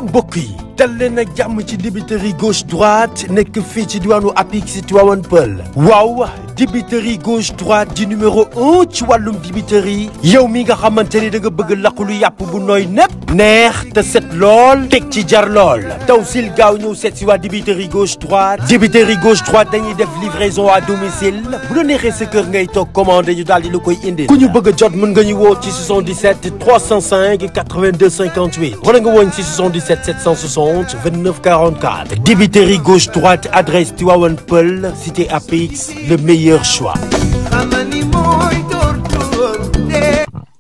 mbokk yi dal leen ak jàmm ci dibiteri gauche droite nekk fii ci diwaanu Apix Tivaouane Peulh waaw dibiteri gauche droite di numéro 1 ci wàllum dibiteri yow mi nga xamante ni da nga bëgg laqulu yàpp bu nooy nepp neex te set lool teg ci jar lool taw sil gaaw ñëw seet si waa dibiteri gauche droite dañuy def livraison à domicile bu la neexee sa kër ngay toog commandé ñu daal di la koy indi ku ñu bëgg a jot mën nga ñu woo ci 77 305 82 58 wala nga woon ci 77 760 29 44 dibiteri gauche droite adresse Tivaouane Peulh cité Apix le meilleur choix.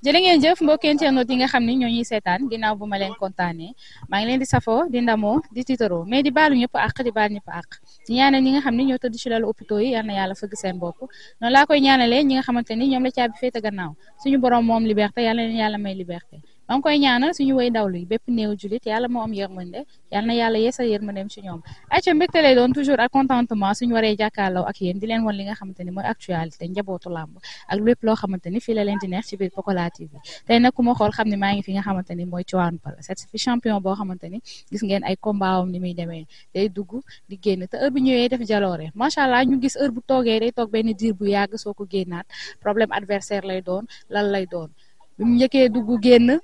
jërë ngeen jëf mbokki internet yi nga xam ni ñoo ñuy seetaan ginnaaw bu ma leen kontaanee maa ngi leen di safoo di ndamoo di tiitaroo mais di baalu ñëpp àq di baal ñëpp àq ci ñaanal ñi nga xam ni ñoo tëdd ci lalu hôpitaux yi yal na yàlla fëgg seen bopp noonu laa koy ñaanalee ñi nga xamante ni ñoom la caabi féete gannaaw suñu borom moom liberté yal na leen yàlla may liberté maa ngi koy ñaanal suñu way dawlu yi bépp néew julit yàlla moo am yërmande yal na yàlla yeesal yërmandeem ci ñoom ayca mbégte lay doon toujours ak contentement suñu waree jàkkaarloo ak yéen di leen wan li nga xamante ni mooy actualité njabootu làmb ak lépp loo xamante ni fii la leen di neex ci biir Pokola TV tey nag ku ma xool xam ne maa ngi fi nga xamante ni mooy Tivaouane Peulh c'est fi champion boo xamante ni gis ngeen ay combat am ni muy demee day dugg di génn te heure bu ñëwee def jaloore macha allah ñu gis heure bu toogee day toog benn diir bu yàgg soo ko génnaat problème adversaire lay doon lan lay doon bi mu njëkkee dugg génn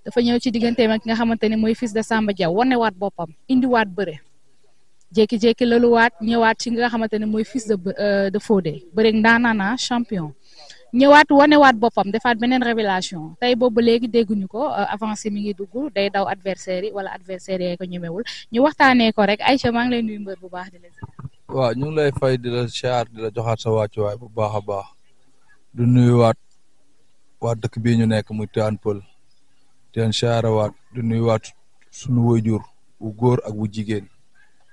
dafa ñëw ci digganteem ak nga xamante ne mooy fils de Samba Diaw wanewaat boppam indiwaat bëre jékki-jékki laluwaat ñëwaat ci nga xamante ne mooy fils de Fodé bëre ndaanaana champion ñëwaat wanewaat boppam defaat beneen révélation tey boobu ba léegi dégguñu ko avancé mi ngi dugg day daw adversaire yi wala adversaire yi ko ñemewul ñu waxtaanee ko rek Aïcha maa ngi lay nuyu mbër bu baax di la waaw ñu ngi lay fay di la siyaar di la joxaat sa wàccuwaay bu baax a baax du nuyuwaat waa dëkk bii ñu nekk muy Tivaouane Peulh di leen siyaarawaat di nuyuwaat sunu waajur bu góor ak bu jigéen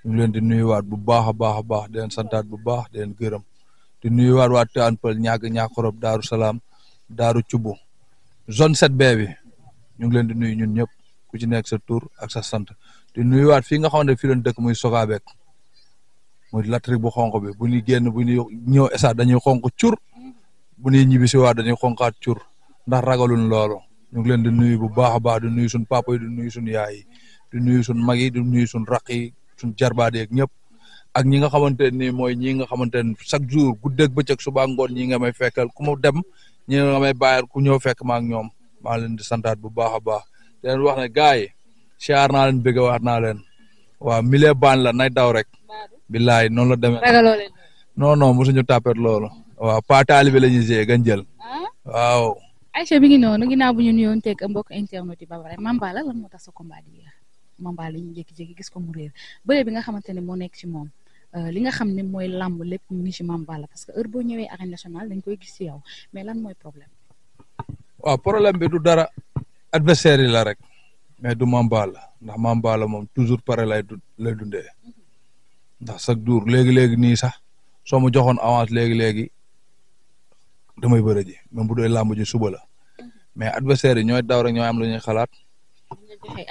ñu ngi leen di nuyuwaat bu baax a baax a baax di leen santaat bu baax di leen gërëm di nuyuwaat waa Tivaouane Peulh ñàkkorob Daaru Salaam Daaru Cubu zone 7B bi ñu ngi leen di nuyu ñun ñëpp ku ci nekk sa tur ak sa sant di nuyuwaat fii nga xamante ne fii leen dëkk muy Sokabek muy latrik bu xonq bi bu ñuy génn bu ñuy ñëw esa dañuy xonq cur bu ñuy ñibbi si waat dañuy xonqaat cur ndax ragalun loolu ñu ngi leen di nuyu bu baax a baax di nuyu suñ papa yi di nuyu suñ yaay yi di nuyu suñ mag yi di nuyu suñ raq yi suñ jarbaat yeeg ñëpp ak ñi nga xamante ni mooy ñi nga xamante ne chaque jour guddeeg bëccëg suba ngoon ñi nga may fekkal ku mu dem ñi nga may bàyyal ku ñëw fekk ma ak ñoom maa leen di santaat bu baax a baax di leen wax ne gars yi siyaar naa leen bëgg wax naa leen waaw milieu baan la nay daw rek billaay noonu la demee non mosuñu tàppet loolu waaw pa taalibe la ñuy gée gan jël waaw Aïcha bi ngi noonu ginnaaw bu ñu nuyoon teg mbokk internet yi ba pare Mame Balla lan moo tax sa combat di jeex Mame Balla ñu jékki-jékki gis ko mu réer bëre bi nga xamante ne moo nekk ci moom li nga xam ne mooy làmb lépp mu ngi ci Mame Balla parce que heure boo ñëwee arène nationale dañ koy gis ci yow mais lan mooy problème. waaw problème bi du dara adversaire yi la rek mais du Mame Balla ndax Mame Balla moom toujours pare lay dundee ndax chaque jour léegi nii sax soo ma joxoon avance léegi damay bëre ji même bu dee làmb ji suba la mais adversaire yi ñooy daw rek ñooy am lu ñuy xalaat.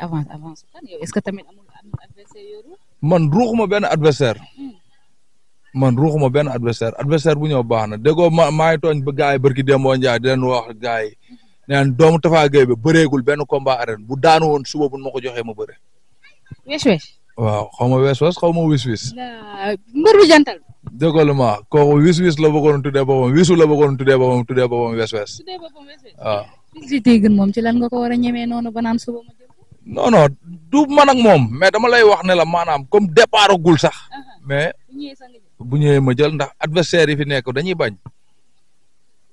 avance yow est-ce que tamit amul adversaire yoru man ruuxuma benn adversaire adversaire bu ñëw baax na déggoo maa ngi tooñ ba gars yi barki Demba Ndiaye di leen wax gars yi neen doomu Tafa Gueye bi bëreegul benn combat arène bu daanu woon suba bu ma ko joxee ma bëre. wees. waaw xaw ma wees xaw ma wis. mbër bu jantal. déggoo ma kooku wis la bëggoon tuddee boppam wisu la bëggoon tuddee boppam wees. waaw. si dégg moom ci lan nga ko war a ñemee noonu ba naan suba ma jël. non du man ak moom mais dama lay wax ne la maanaam comme départ gul sax mais bu ñëwee ma jël ndax adversaire yi fi nekk dañuy bañ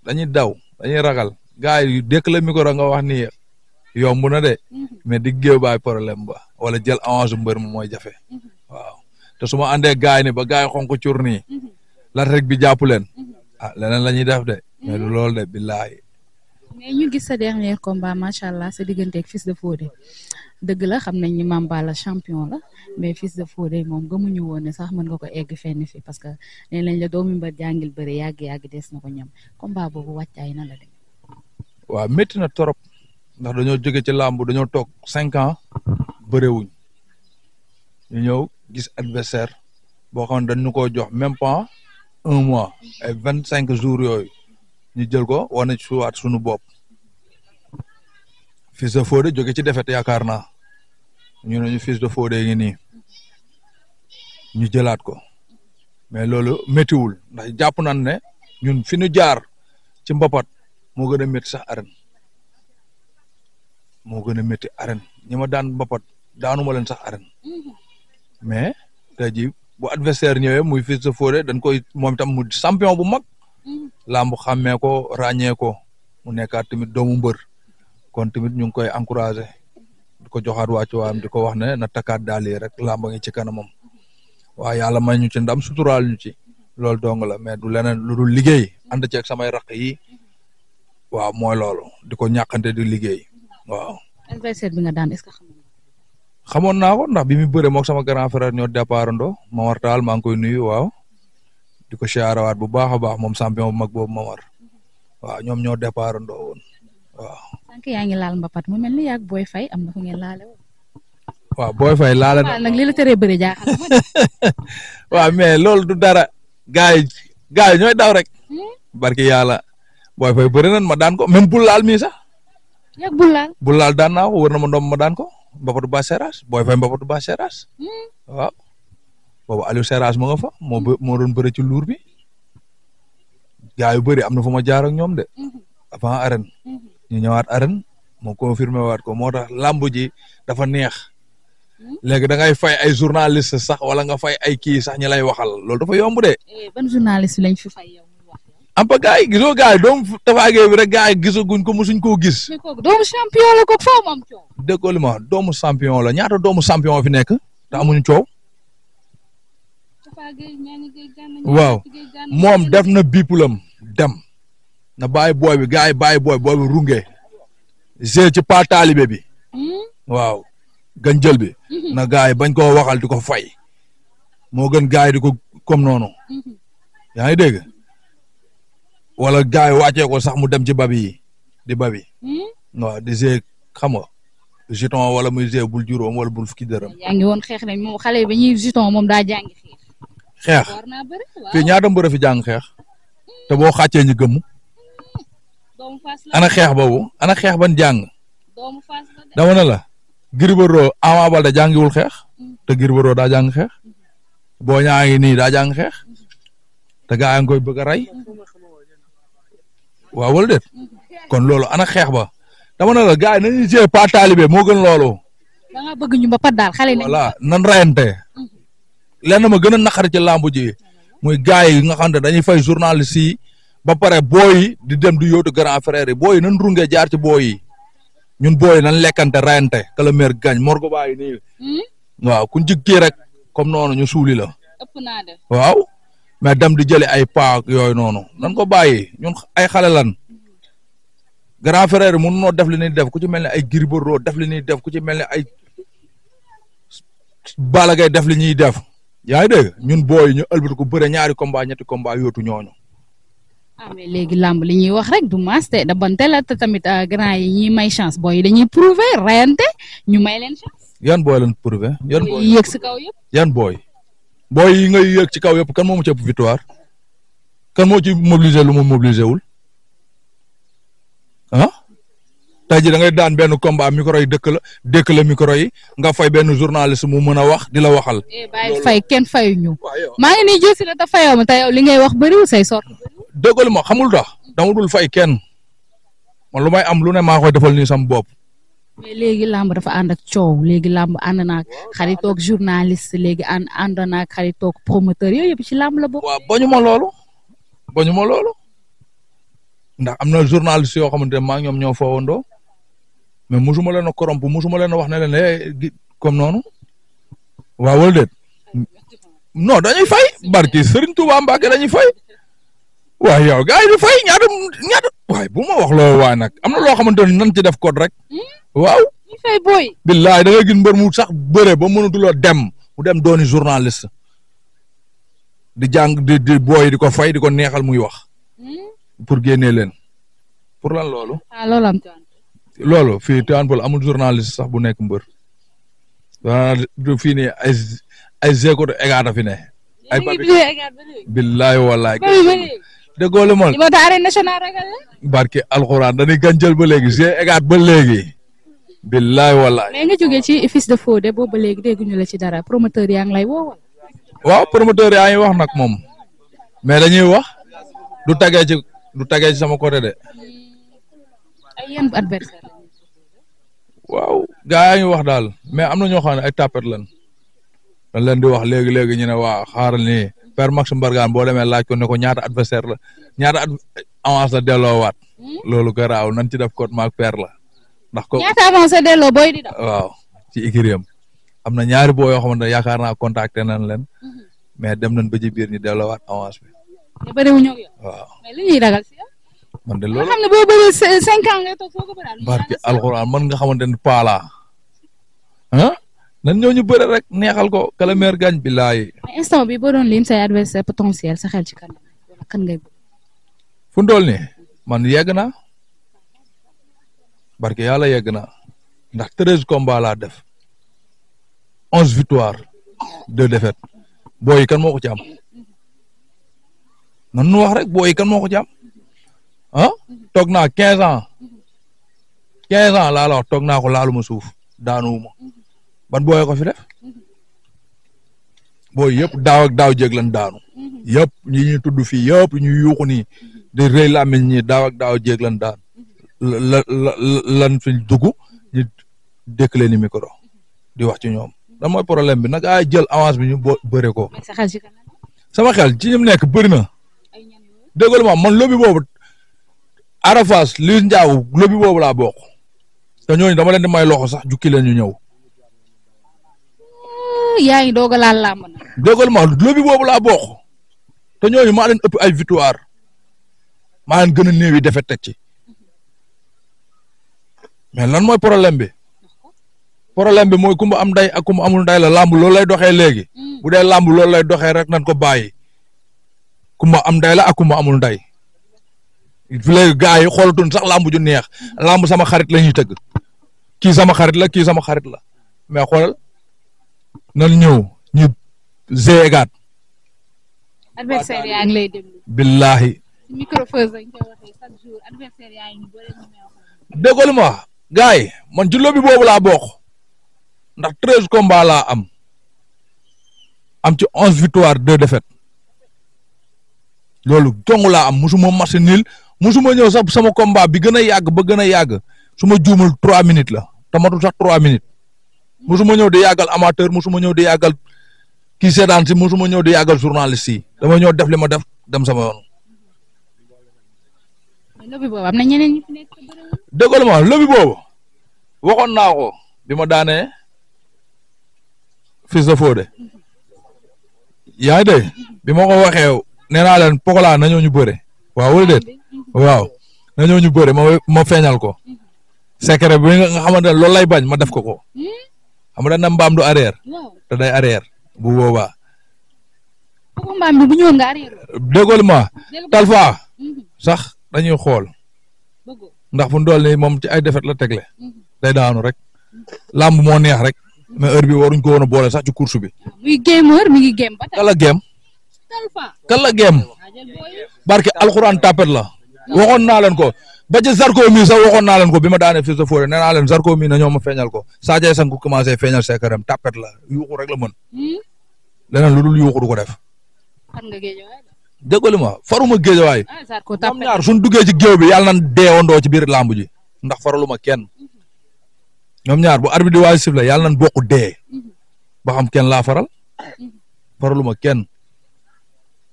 dañuy daw dañuy ragal gars yi dëkk la micro nga wax ni yomb na de mais di géew baay problème ba wala jël avance mbër mi mooy jafe waaw te su ma àndee gars yi ni ba gars yi xonk cur nii la rek bi jàpp leen leneen la ñuy def de mais du loolu de billahi. mais ñu gis sa dernier combat macha allah sa digganteeg fils de Fodé dëgg la xam nañ ni Mame Balla champion la mais fils de Fodé moom gëmuñu woon ne sax mën nga ko egg fenn fi parce que nee nañ la doomu mbër jàngil bëri yàgg des na ko ñam combat boobu wàccaay na la dem. waaw métti na trop ndax dañoo jóge ci làmb dañoo toog 5 ans bëreewuñ ñu ñëw gis adversaire boo xam ne dañ ñu koo jox même pas 1 mois ay 25 jours yooyu ñu jël ko wane ci suwaat suñu bopp fils de Fodé jóge ci défaite yaakaar naa ñu ne ñu Fils de Fodé ngi nii ñu jëlaat ko mais loolu méttiwul ndax jàpp nañ ne ñun fi ñu jaar ci mbapat moo gën a métti sax arène moo gën a métti arène ñi ma daan mbapat daanuma leen sax arène mais tey jii bu adversaire ñëwee muy Fils de Fodé dañ koy moom itam mu champion bu mag làmb xàmmee ko ràññee ko mu nekkaat tamit doomu mbër kon tamit ñu ngi koy encouragé di ko joxaat wàccuwaayam di ko wax ne na takkaat daal yi rek làmb ngi ci kanamam waaw yàlla may ñu ci ndam suturaal ñu ci loolu dong la mais du leneen lu dul liggéey ànd ceeg samay raq yi waaw mooy loolu di ko ñàkkante di liggéey waaw. adversaire bi nga daan est-ce que xamoon naa ko ndax bi mu bëree moog sama grand frère ñoo départandoo Mamar Tall maa ngi koy nuyu waaw di ko siyaarawaat bu baax a baax moom champion bu mag boobu Mamar waaw ñoom ñoo départandoo woon waaw. sànq yaa ngi laal mbapat mu mel ni yaa Boy Faye am na fu ngeen laale woon. waaw Boy Faye laale na nag li la teree bëri jaaxal ma de. waaw mais loolu du dara gars yi ñooy daw rek barki yàlla Boy Faye bëri nañ ma daan ko même bul laal mii sax. yàgg bul laal daan naa ko wër na ma ndoom ma daan ko mbapatu ba Seras Boy Faye mbapatu ba Seras waaw boobu Aliou Seras mu nga fa moo doon bëri ci luur bi gars yu bëri am na fu ma jaar ak ñoom de avant arène ñu ñëwaat arène moo confirmé waat ko moo tax làmb ji dafa neex léegi da ngay fay ay journaliste sax wala nga fay ay kii sax ñi lay waxal loolu dafa yomb de. ban journaliste lañ fi fay yow muy wax. am pa gars yi gisoo gars yi doomu tafaagee bi rek gars yi gisaguñ ko mosuñ koo gis. mais kooku doomu champion la kooku faaw mu am coow. déggoo li ma doomu champion la ñaata doomu champion fi nekk te amuñu coow. waaw moom def na bipulam dem na bàyyi booy bi gars yi bàyyi booy bi runge g ci pa taalibe bi waaw ganjël bi na gars yi bañ koo waxal di ko fay moo gën gars yi di ko comme noonu yaa ngi dégg wala gars yi wàccee ko sax mu dem ci babi yi di babi waaw di g xam nga jeton wala muy g bul juróom wala bul fukki dërëm. yaa ngi woon xeex nañ moom xale bi ñuy jeton moom daa jàngi xeex fii ñaata mbër fi jàng xeex te boo xàccee ñu gëmm ana xeex boobu ana xeex ban jàng dama ne la Gris Bordeaux Ama Baldé jàngiwul xeex te Gris Bordeaux daa jàng xeex boo ñaa ngi nii daa jàng xeex te gaa ngi koy bëgg a rey waaw wala déet kon loolu ana xeex ba dama ne la gars yi nañu jee pa taalibe moo gën loolu. da nga bëgg ñu ba pat daal xale nañ voilà nan rayante lenn ma gën a naqari ci làmb ji muy gars yi nga xam ne dañuy fay journaliste yi ba pare booy yi di dem di yóotu grand frère yi booy yi nan runge jaar ci booy yi ñun booy yi nan lekkante rayante que le maire gagne morgo bàyyi nii waaw kuñ ci kii rek comme noonu ñu suuli la ëpp naa def waaw mais dem di jëli ay paak yooyu noonu nan ko bàyyi ñun ay xale lan grand frère yi mun noo def li ñuy def ku ci mel ne ay Gris Bordeaux def li ñuy def ku ci mel ne ay Balla Gaye def li ñuy def yaa ngi dégg ñun booy ñu ëlbatu ko bëre ñaari combat ñetti combat yootu ñooñu. mais léegi làmb li ñuy wax rek du maste da bante la te tamit grand yi ñuy may chance booy yi dañuy prouver rayante ñu may leen chance. yan booy lañ prouver yan booy yéeg si kaw yëpp. yan booy yi ngay yéeg ci kaw yëpp kan moo mu ci ëpp victoire kan moo ci mobiliser lu mu mobiliser wul ah tey jii da ngay daan benn combat micro yi dëkk la micro yi nga fay benn journaliste mu mën a wax di la waxal. bàyyi fay kenn fayu ñu. maa ngi nii jël si la te fayoo ma te yow li ngay wax bëriwul say sort. dëggal ma xamul tax dama dul fay kenn man lu may am lu ne maa koy defal nii sam bopp. mais léegi làmb dafa ànd ak coow léegi làmb ànd naag xaritoog journaliste léegi ànd naag xaritoog promoteur yooyu yëpp ci làmb la bokk. waaw bañu ma loolu ndax am na journaliste yoo xamante ne maa ngi ñoom ñoo foowandoo mais musuma leen a corrompre musuma leen a wax ne leen comme noonu waaw wala déet non dañuy fay barki Serigne Touba Mbacke dañuy fay. waaye yow gars yi di fay ñaata waaye bu ma wax loolu waaye nag am na loo xamante ne nan ci def code rek waaw. ñu fay booy. billaay da ngay gis mbër mu sax bëre ba mënatuloo dem mu dem dooni journaliste di jàng di booy di ko fay di ko neexal muy wax pour génnee leen pour lan loolu. loolu am loolu fii Tivaouane Peulh amul journaliste sax bu nekk mbër waaw fii nii ay zéko de égaata fi ne. ay billaay wallaay. déggoo li moom. arène nationale ragal la. barke alxuraan dañuy gànjal ba léegi g égaat ba léegi billaay wallaay. mais nga jógee ci Fils de Fodé boobu ba léegi dégguñu la ci dara promoteur yaa ngi lay woo. waaw promoteur yaa ngi wax nag moom mais dañuy wax du tagee ci sama côté de. ay yan adversaire. waaw gaa yaa ngi wax daal mais am na ñoo xam ne ay tapet lan dañ leen di wax léegi ñu ne waa xaaral ni Père Max Mbargane boo demee laaj ko ne ko ñaata adversaire la ñaata avance la delloowaat loolu garaaw nañ ci def code maak Père la ndax ko ñaata avance delloo booy di daw. waaw ci ikiriyam am na ñaari boo yoo xamante ne yaakaar naa contacté nañ leen mais dem nañ ba ci biir ñu delloowaat avance bi. te bëriwuñu ak yow. waaw mais li ñuy ragal si yow. man de loolu nga xam ne boo bëree 5 ans ngay toog soo ko bëraat. barki alxuraan man nga xamante ne paala ah nan ñoo ñu bëre rek neexal ko kala meer gañ billaay. mais instant bi boo doon lim say adversaire potentiel sa xel ci kan wala kan ngay bëgg. fu ndool ni man yegg na barke yàlla yegg na ndax 13 combats laa def 11 victoires 2 défaites booy kan moo ko ci am nan nu wax rek booy kan moo ko ci am ah toog naa 15 ans laa la wax toog naa ko laaluma suuf daanuwuma ban booy ko fi def booy yëpp daaw ak daaw jéeg lan daanu yëpp ñi ñuy tudd fii yëpp ñu yuuxu nii di rëy làmmiñ ñi daaw ak daaw jéeg lan daan lan fi dugg ñu dékk leen ni micro di wax ci ñoom da mooy problème bi nag ay jël avance bi ñu bëre ko. sama xel ci ñim nekk bëri na déggal ma man lobby boobu Arafas Liss Ndiago lobby boobu laa bokk te ñooñu dama leen di may loxo sax jukki leen ñu ñëw. yaa ngi doog a laal làmb na. déggal ma lobby boobu laa bokk te ñooñu maa leen ëpp ay victoire maa leen gën a néew yi defet teg ci mais lan mooy problème bi mooy kumba am nday ak kumba amul nday la làmb loolu lay doxee léegi bu dee làmb loolu lay doxee rek nan ko bàyyi kumba am nday la ak kumba amul nday léegi gars yi xoolatuñ sax làmb ju neex làmb sama xarit la ñuy tëgg kii sama xarit la kii sama xarit la mais xoolal nan ñëw ñu zeegaat. adversaire yaa ngi lay déglu. billahi. microphone lañ koy waxee chaque jour adversaire yaa ngi bëri ñu may wax. déggoolu ma gars yi man ci lobby boobu laa bokk ndax 13 combats laa am ci 11 victoires 2 défaites loolu dong laa am musuma match nul musuma ñëw sax sama combat bi gën a yàgg ba gën a yàgg su ma juumul 3 minutes la te matul sax 3 minutes musuma ñëw di yàggal amateur musuma ñëw di yàggal kii seetaan si musuma ñëw di yàggal journaliste yi dama ñëw def li ma def dem sama yoon. lobby boobu am na ñeneen ñi fi nekk déggal ma lobby boobu waxoon naa ko bi ma daanee Fils de Fodé yaa ngi dégg bi ma ko waxee nee naa leen Pokola na ñëw ñu bëre waaw wala déet waaw na ñëw ñu bëre ma feeñal ko secret bi nga xamante ne loolu lay bañ ma def ko xam nga na mbaam du arrière te day arrière bu boobaa. mbaam bi bu ñëwoon nga arrière. déggal ma Talfa sax dañuy xool ndax fu mu dool nii moom ci ay defet la tegle day daanu rek làmb moo neex rek mais heure bi waruñ ko woon a boole sax ci course bi. muy gamer mi ngi game ba tey. kala game barke alxuraan tapet la waxoon naa leen ko ba ci Zarko mi sax waxoon naa leen ko bi ma daanee Fils de Fodé nee naa leen Zarko mi na ñoo ma feeñal ko Sadio Sang ku commencé feeñal seekaram tapet la yuuxu rek la mën leneen lu dul yuuxu du ko def. déggali ma faruma géejawaay ñoom ñaar suñ duggee ci géew bi yàlla nañ deewandoo ci biir làmb ji ndax faraluma kenn ñoom ñaar bu arbitre di waay sifle yàlla nañ bokk dee ba xam kenn laa faraluma kenn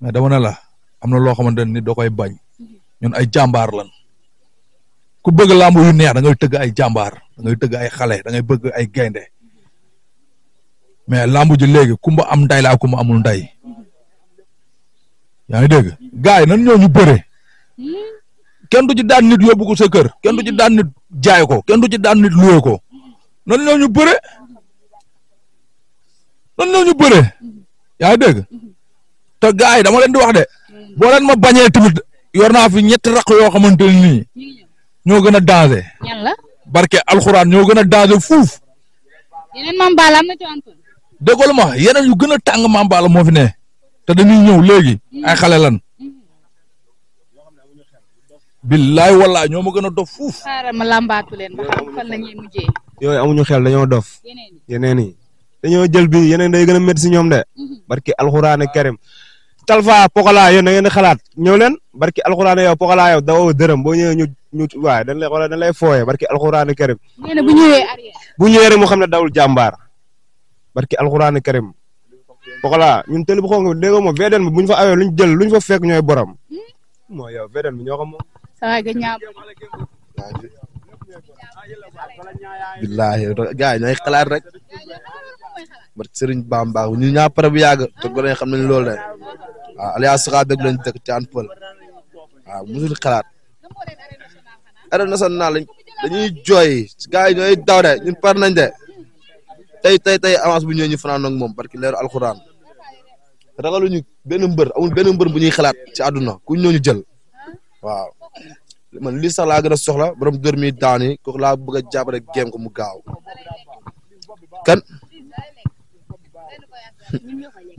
mais dama ne la am na loo xamante ne nit da koy bañ ñun ay jàmbaar lan ku bëgg làmb yu neex da ngay tëgg ay jàmbaar da ngay tëgg ay xale da ngay bëgg ay gaynde mais làmb ji léegi kumba am nday la kumba amul nday yaa ngi dégg gars yi nan ñoo ñu bëre kenn du ci daan nit yóbbu ko sa kër kenn du ci daan nit jaay ko kenn du ci daan nit luwe ko nan ñoo ñu bëre yaa ngi dégg te gars yi dama leen di wax de boo leen ma bañee tamit yor naa fi ñetti raq yoo xamante ne nii ñoo gën a danger. ñan la. barke alxuraan ñoo gën a danger fuuf. yeneen mambaala am na ci wàllu. déggoo ma yeneen yu gën a tàng mambaala moo fi ne. te dañuy ñëw léegi ay xale lan billaay wallaay ñoo ma gën a dof fuuf. xaaral ma làmbaatu leen ba xam fan la ñuy mujjee. yooyu amuñu xel dañoo dof yeneen yi dañoo jël bi yeneen day gën a métti si ñoom de barki alxuraane karim Talfa Pokola yow da ngeen di xalaat ñëw leen barki alxuraane yow Pokola yow dawoo dërëm boo ñëwee ñu waaye dañ lay fooyee barki alxuraane karim bu ñëwee rek mu xam ne dawul jàmbaar barki alxuraane karim Pokola ñun tëli bu xonk bi dégg nga VDN bi bu ñu fa awee luñ jël luñ fa fekk ñooy borom moo yow VDN bi ñoo xam moom billahi gars yi ñooy xalaat rek barki Serigne Bamba ñu ñaa pare bu yàgg te gone xam nañ loolu de waaw alias Saka dëgg lañ dëkk Tivaouane Peulh waaw musul xalaat arène nationale lañ dañuy jooy gars yi ñooy daw de ñun par nañ de tey avance bu ñëwee ñu fanaan ak moom parce que leeru alxuraan ragaluñu benn mbër amul benn mbër bu ñuy xalaat ci àdduna ku ñëw ñu jël waaw man lii sax laa gën a soxla borom dër mi daan yi kooku laa bëgg a jàpp rek géem ko mu gaaw kan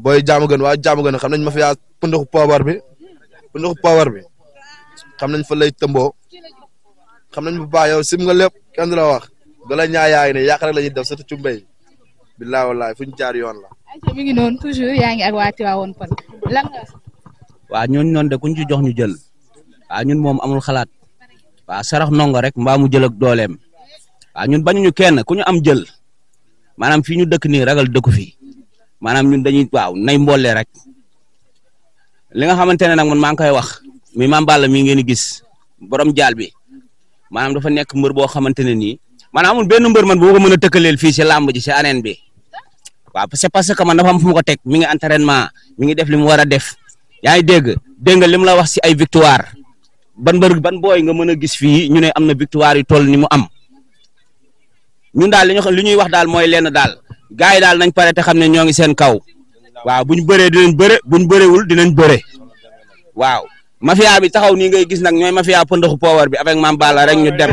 booy jaamu gën waa jaamu gën xam nañ ma fi yaa pëndaxu poobar bi xam nañ fa lay tëmboo xam nañ bu baax yow sim nga lépp kenn du la wax bala ñaayaay ne yàq rek la ñuy def surtout ci mbéy billaay wallaay fu ñu jaar yoon la. mi ngi noonu toujours yaa ngi ak waa Tivaouane Peulh lan nga. waaw ñooñu noonu de kuñ ci jox ñu jël waaw ñun moom amul xalaat waaw sarax ndongo rek mbaa mu jël ak dooleem waaw ñun bañuñu kenn ku ñu am jël maanaam fii ñu dëkk nii ragal dëkku fii maanaam ñun dañuy waaw nay mboole rek li nga xamante ne nag man maa ngi koy wax mi Mame Balla mii ngeen di gis borom jaal bi maanaam dafa nekk mbër boo xamante ne nii maanaam amul benn mbër man boo ko mën a tëkkaleel fii si làmb ji si arène bi waaw c'est parce que man dafa am fu mu ko teg mi ngi entraînement mi ngi def li mu war a def yaa ngi dégg nga li mu la wax si ay victoire ban booy nga mën a gis fii ñu ne am na victoire yu toll ni mu am ñun daal li ñuy wax daal mooy lenn daal gars yi daal nañ pare te xam ne ñoo ngi seen kaw waaw buñ bëree dinañ bëre buñ bërewul dinañ bëre waaw mafia bi taxaw nii ngay gis nag ñooy mafia pëndaxu power bi avec Mame Balla rek ñu dem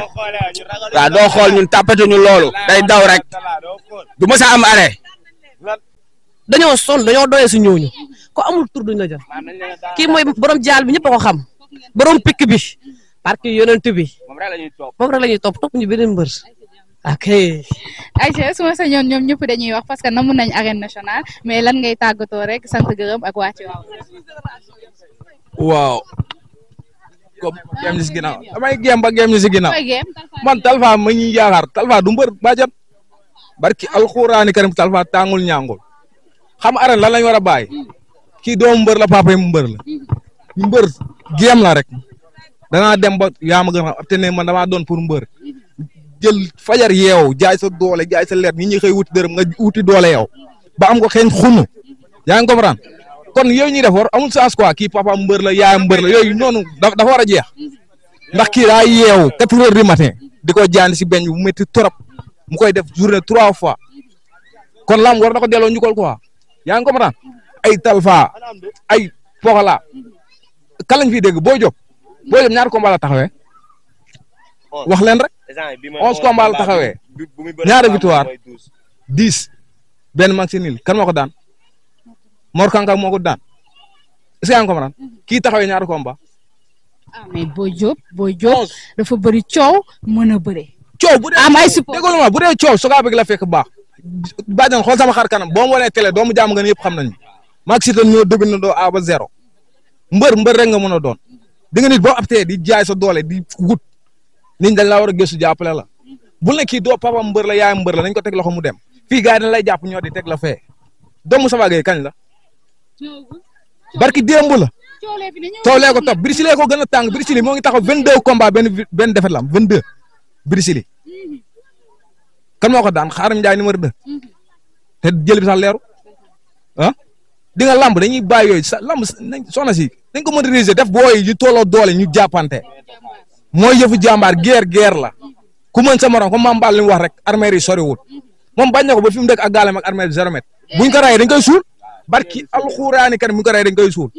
waaw doo xool ñun tàppate ñu loolu day daw rek du mës a am arrêt. dañoo sonn dañoo doyee si ñooñu ko amul tur duñ la jël kii mooy borom jaal bi ñëpp a ko xam borom pikk bi parce que yonent bi moom rek la ñuy topp ñu beneen mbër. ok. Aïcha su ma sañoon ñoom ñëpp dañuy wax parce que namu nañ arène nationale mais lan ngay tàggatoo rek sant gërëm ak waa waaw comme géem si ginnaaw damay géem ba géem si ginnaaw man Talfa ma ñuy yaakaar Talfa du mbër bàjjan barki alxuraani karim Talfa tàngul ñaangul xam arène lan lañ war a bàyyi kii doomu mbër la papa yi mu mbër la ñu mbër géem la rek danaa dem ba yaa ma gën a xam te ne man damaa doon pour mbër jël fajar yeew jaay sa doole jaay sa leer ñi ñuy xëy wuti dërëm nga wuti doole yow ba am ko xeeñ xunu yaa ngi comprendre kon yooyu ñuy def war amul sens quoi kii papa mbër la yaayam mbër la yooyu noonu dafa war a jeex ndax kii daa yeewu 4 heures du matin di ko jaani si beñ bu métti trop mu koy def journée 3 fois kon lam war na ko delloo ñu ko quoi yaa ngi comprendre ay Talfa ay Pokola kan lañ fiy dégg Boy Diop ñaari combat la taxawee wax leen rek 11 combat la taxawee ñaari victoire 10 benn match nul kan moo ko daan Mor Kankang moo ko daan est-ce que yaa ngi comprendre kii taxawee ñaari combat. mais Boy Diop dafa bëri coow mën a bëre. coow bu dee am ay support déggoo ma bu dee coow Soga bëgg la fekk baax bàjjan xool sama xar kanam boo ma wanee télé doomu jàmm nga ne yëpp xam nañu maag si ñoo dëgg na doo A ba 0 mbër rek nga mën a doon di nga nit boo aptee di jaay sa doole di wut nit ñi dañ laa war a gëstu jàppale la bu ne kii doo papa mbër la yaayam mbër la nañ ko teg loxo mu dem fii gars yi dañ lay jàpp ñoo di teg la fee doomu Safa Gueye kañ la barki démb la toolee ko topp Brisili ko gën a tàng Brisili moo ngi taxaw 22 combat benn defet la am 22 Brisili kan moo ko daan Xaarim Njaay numéro 2 te jël bi sax leeru ah di nga lamb dañuy bàyyi yooyu sa lamb soxna si dañ ko moderniser def booy yu tolloo doole ñu jàppante mooy yëfu jàmbaar guerre la ku mën sa morom comme Mame Balla li mu wax rek armée yi soriwul moom bañ na ko ba fi mu dëkk ak gaalem ak armée 0 mètre buñ ko rayee dañ koy suul barki alxuraani kan buñ ko rayee dañ koy suul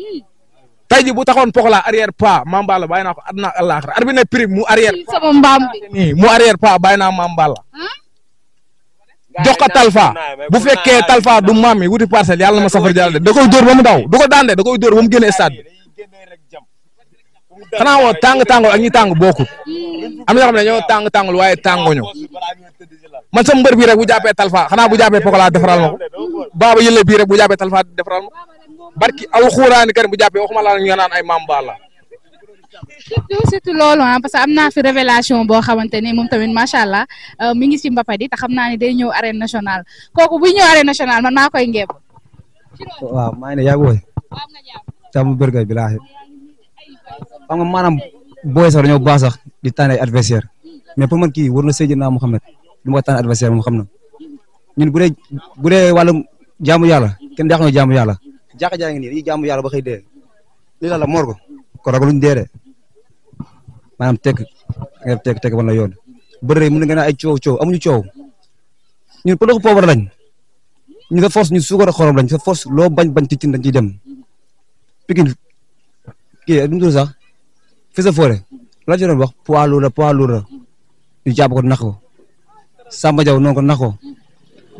tey ji bu taxoon Pokola arrière pas Mame Balla bàyyi naa ko àdduna ak àllaaxira arbi ne prix mu arrière sama mbaam nii mu arrière pas bàyyi naa Mame Balla jox ko Talfa bu fekkee Talfa du maam mi wuti parcelle yàlla na ma safar jàll de da koy dóor ba mu daw du ko daan de da koy dóor ba mu génne stade bi xanaa woo tàng-tàngul ak ñi tàng bokkul am na ñoo xam ne ñoo tàng-tàngul waaye tànguñu man sama mbër bii rek bu jàppee Talfa xanaa bu jàppee Pokola defaral ma ko Baba Yële bii rek bu jàppee Talfa defaral ma barki alxuraani karim bu jàppee waxuma laa ñu naan ay maam baal la. surtout loolu parce que am naa fi révélation boo xamante ni moom tamit macha allah mi ngi ci mbapat yi te xam naa ne day ñëw arène nationale kooku buy ñëw arène nationale man maa koy ngeeb. waaw maa ngi ne yaa ngi woy tam bërgay bilaahi xam nga maanaam booy sax dañoo baax sax di tànn ay adversaire mais pour man kii war na Seydina Mouhamed lu ma tànn adversaire moom xam na ñun bu dee wàllum jaamu yàlla kenn daax na jaamu yàlla jaaxa jaa ngi nii dañuy jaamu yàlla ba xëy dee lii la moor ko ragaluñ dee de maanaam tekk wan la yoon bëri mën nga ay coow amuñu coow ñun pëdëxu poobar lañ ñu sa force ñu suukar xorom lañ sa force loo bañ ticin dañ ciy dem Pikine kii nu mu tudd sax fi sa foore la ci doon wax poids lourd la ñu jàpp ko nax ko Samba Diaw noonu ko nax ko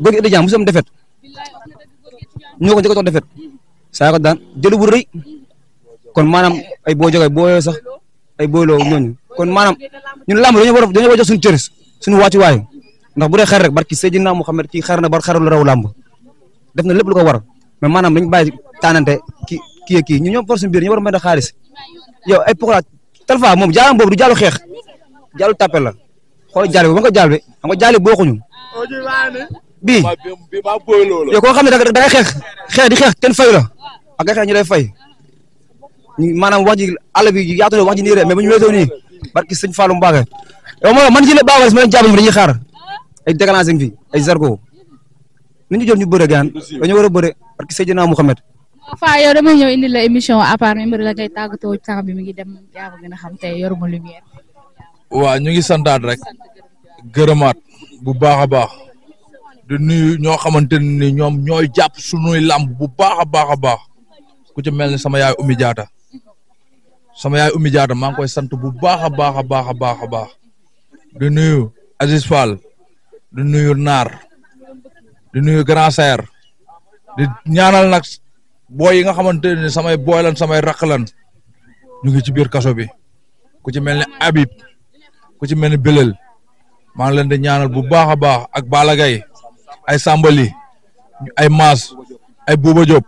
góor gi étudiant mosam defet ñoo ko njëkk a jox defet saa ko daan jëlu bu rëy kon maanaam ay boo jógee boo sax ay booloo ñooñu kon maanaam ñun lamb dañoo war a jox suñu cër suñu wàccuwaay ndax bu dee xar rek barki Seydina Mouhamed kii xar na bar xaral raw lamb def na lépp lu ko war mais maanaam dañu bàyyi tànnante kii ñu ñoom force biir ñu war a mën a xaalis yow ay Pokola Talfa moom jaalam boobu du jaalu xeex jaalu tapel la xool jaal bi ba nga jaal bi xam nga jaal bi bokkuñu bii yow koo xam ne da ngay xeex di xeex kenn fay la ak nga xeex ñu lay fay maanaam wax ji àll bi yaatu na wax ji nii rek mais bu ñu weesoo nii barki sëñ Fallou Mbacké yow man ci la baaxal ma leen jàpp dañuy xaar ay déclenché fi ay zargo ni ñu jël ñu bëre gaan dañu war a bëre barki Seydina Mouhamed. Fa yow damay ñëw indi la émission à part même la ngay tàggatoo temps bi mi ngi dem yaa ko gën a xam tey yoruma lumière. waaw ñu ngi santaat rek gërëmaat bu baax a baax di nuyu ñoo xamante ni ñoom ñooy jàpp sunuy làmb bu baax a baax ku ci mel ni sama yaay Oumy Diatta maa ngi koy sant bu baax a baax di nuyu Aziz Fall di nuyu Naar di nuyu Grand Serre di ñaanal nag booy yi nga xamante ne samay booy lan samay rakk lan ñu ngi ci biir kaso bi ku ci mel ni Habib ku ci mel ni Belel maa ngi leen di ñaanal bu baax a baax ak Balla Gaye ay Sambali ay Maas ay Bouba Diop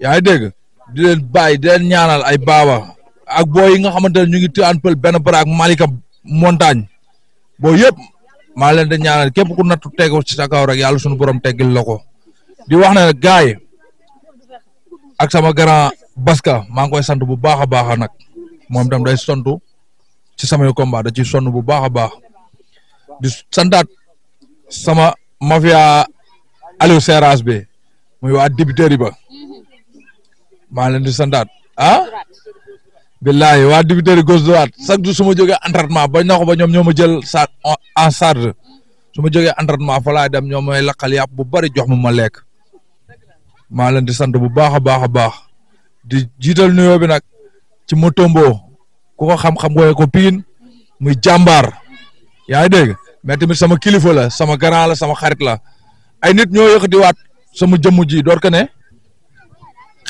yaa ngi dégg di leen bàyyi di leen ñaanal ay Baba ak booy yi nga xamante ne ñu ngi Tivaouane Peulh benn baraak Malika montagne boo yëpp maa leen di ñaanal képp ku nattu tegu ci sa kaw rek yàlla suñu borom teggil la ko di wax ne gaay ak sama grand Baska maa ngi koy sant bu baax a baax nag moom tam day sontu ci samay combat da ciy sonn bu baax a baax di santaat sama mafia Aliou Seras bi muy waa dibiteri ba maa leen di santaat billahi waa dibiteri gauche droite chaque jour su ma jógee entraînement bañ na ko ba ñoom ñoo ma jël en charge su ma jógee entraînement fa laay dem ñoom may lakkal yàpp bu bari jox ma lekk maa leen di sant bu baax a baax di jiital nuyoo bi nag ci Motombo ku ko xam-xam ngooye ko Pikine muy jàmbaar yaa ngi dégg mais tamit sama kilifa la sama grand la sama xarit la ay nit ñoo yëkkatiwaat sama jëmm ji door ko ne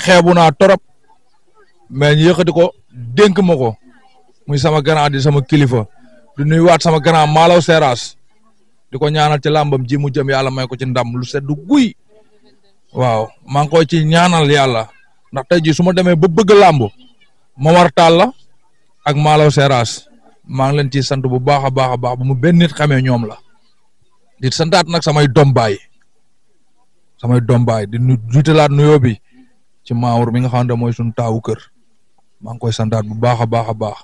xeebu naa torop mais ñu yëkkati ko dénk ma ko muy sama grand di sama kilifa di nuyuwaat sama grand Malaw Seras di ko ñaanal ci làmbam ji mu jëm yàlla may ko ci ndam lu sedd guy waaw maa ngi koy ci ñaanal yàlla ndax tey jii su ma demee ba bëgg làmb Momar Tall la ak Malaw Seras maa ngi leen ciy sant bu baax a baax bu mu benn nit xamee ñoom la di santaat nag samay doom baay di jiitalaat nuyoo bi ci Mamour mi nga xam ne mooy suñu taawu kër maa ngi koy santaat bu baax a baax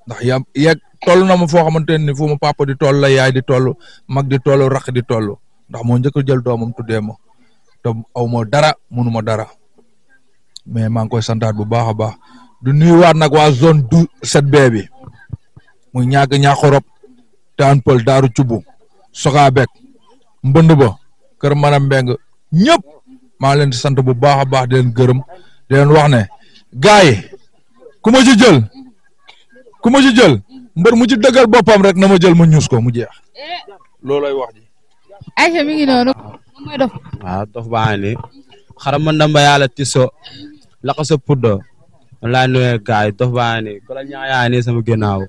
ndax yegg toll na ma foo xamante ni fu ma papa di toll la yaay di toll mag di toll rakk di toll ndax moo njëkk a jël doomam tuddee ma te aw ma dara mënu ma dara mais maa ngi koy santaat bu baax a baax du nuyuwaat nag waa zone 7B bi muy ñàkk-ñàkkorop Tivaouane Peulh Daaru Cubu Sokabek mbënd ba kër Manam Mbeng ñëpp maa leen di sant bu baax a baax di leen gërëm di leen wax ne gars yi ku ma ci jël mbër mu ci dëggal boppam rek na ma jël ma ñuus ko mu jeex loolay wax ji. Aïcha mi ngi noonu. moom mooy dof. waaw dof baa ngi nii xaram ma ndamba yàlla tiso laka sa puddo man laa nuyee gars yi dof baa ngi nii ku la ñaayaa nii sama ginnaaw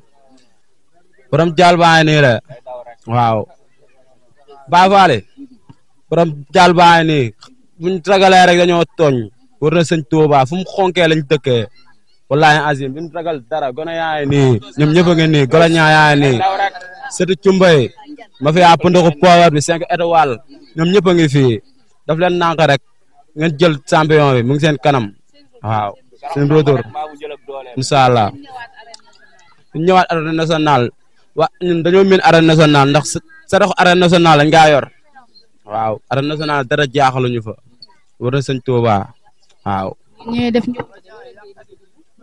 borom jaal baa ngi nii rek waaw Baay Faal borom jaal baa nii buñ ragalee rek dañoo tooñ war na sëñ Tuuba fu mu xonkee lañ dëkkee wallaahi azim buñ ragal dara gone yaay nii ñoom ñëpp a ngi nii golo ñaa yaay nii sëtu cumbay ma fi yaa pëndoxu power bi 5 étoiles ñoom ñëpp a ngi fii daf leen nànk rek ngeen jël champion bi mu ngi seen kanam waaw seen retour incha allah ñu ñëwaat arène nationale ñun dañoo miin arène nationale ndax sa dox arène nationale lañ ngaa yor waaw arène nationale dara jaaxaluñu fa war na sëñ Tuuba waaw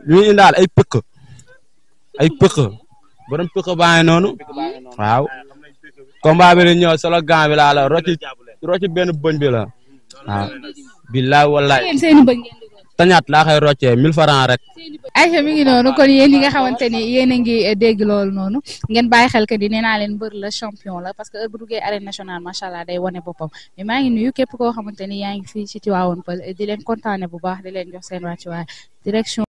ñuy indaal ay pëkk borom pëkk baa ngi noonu waaw combat bi di ñëw solo gan bi laa la rocci benn bëñ bi la waaw billaay wallaay tañaat laa koy roccee 1000 francs rek Aïcha mi ngi noonu kon yéen ñi nga xamante ni yéen a ngi dégg loolu noonu ngeen bàyyi xel que di nee naa leen mbër la champion la parce que heure bu duggee arène nationale macha allah day wane boppam mais maa ngi nuyu képp koo xamante ni yaa ngi fii ci Tivaouane Peulh di leen kontaane bu baax di leen jox seen wàccuwaay direction